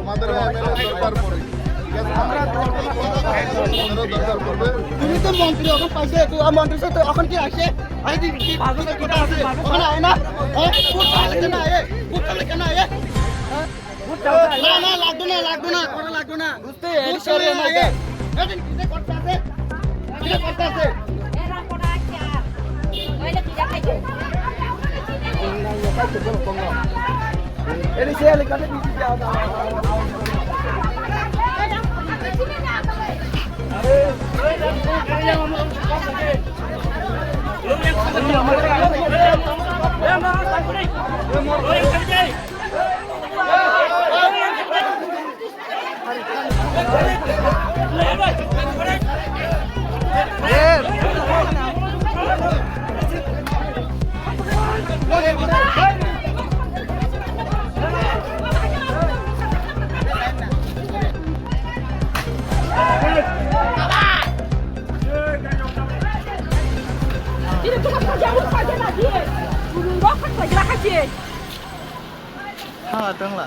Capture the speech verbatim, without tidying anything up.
তোমাদের এমএলএ দরকার পড়ে, ঠিক আছে? আমাদেরও দরকার পড়বে। তুমি তো মন্ত্রী, এখন পাইছে, তুই আর মন্ত্রী সাথে এখন কি আসে? আরে, কি, কি, কি কথা আছে? ওখানে আয় না? হ্যাঁ? কোথায় লেখে না আয়? কোথায় লেখে না আয়? হ্যাঁ? না, না, লাগবে না, লাগবে না, করা লাগবে না। বুঝতে, বুঝতে এডিশন না, লাগে। এ, এ, এটা করতে আছে? এটা করতে আছে? Ini tukang kerja apa aja lagi? Burung gua kan lagi rahasia. Hala tengla.